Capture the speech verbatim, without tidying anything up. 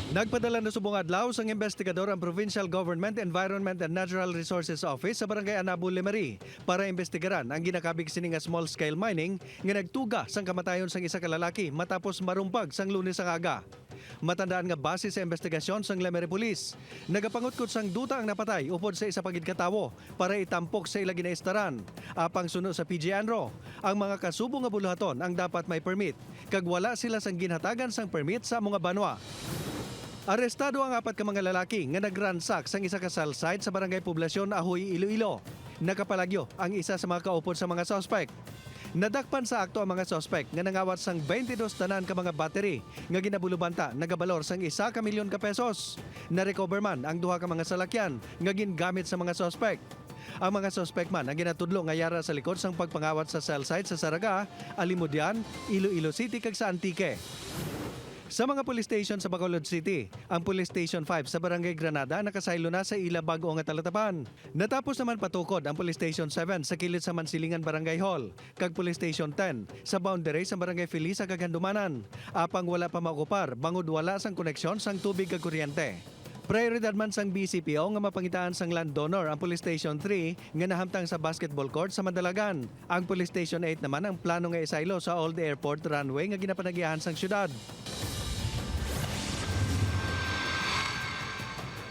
Nagpadala na subong adlaw sang investigador ang Provincial Government Environment and Natural Resources Office sa Barangay Anabo, Lemery para imbestigaran ang ginakabig sini nga small-scale mining nga nagtuga sang kamatayon sang isa ka lalaki matapos marumpag sang Lunes ang aga. Matandaan nga base sa investigasyon sang Lemery Police, nagapangutkot sang duta ang napatay upod sa isa pa gid ka tawo para itampok sa ila ginaistaran. Apang suno sa P G ENRO, ang mga kasubo nga buluhaton ang dapat may permit, kag wala sila sang ginhatagan sang permit sa amo nga banwa. Arestado ang apat ka mga lalaki nga nagransak sang isa ka cell site sa Barangay Poblacion, Ajuy, Iloilo. Nakapalagyo ang isa sa mga kaupod sa mga suspek. Nadakpan sa akto ang mga suspek nga nangawat sang twenty-dos tanan ka mga battery nga ginabulobanta nagabalor sang isa ka milyon ka pesos. Narecover man ang duha ka mga salakyan nga gingamit sa mga suspek. Ang mga suspek man ang ginatudlo nga yara sa likod sang pagpangawat sa cell site sa Zarraga, Alimodian, Iloilo City, kag sa Antique. Sa mga police station sa Bacolod City, ang Police Station five sa Barangay Granada nakasaylo na sa ila bag-o nga talatapan. Natapos naman patukod ang Police Station seven sa kilid sa Mansilingan Barangay Hall, kag Police Station ten sa boundary sa Barangay Felisa kag Handumanan. Apang wala pa maokupar bangod wala sang koneksyon sang tubig kag kuryente. Prioridad man sang B C P O nga mapangitaan sang land donor ang Police Station three nga nahamtang sa basketball court sa Mandalagan. Ang Police Station eight naman ang plano nga isaylo sa old airport runway nga ginapanagiahan sang syudad.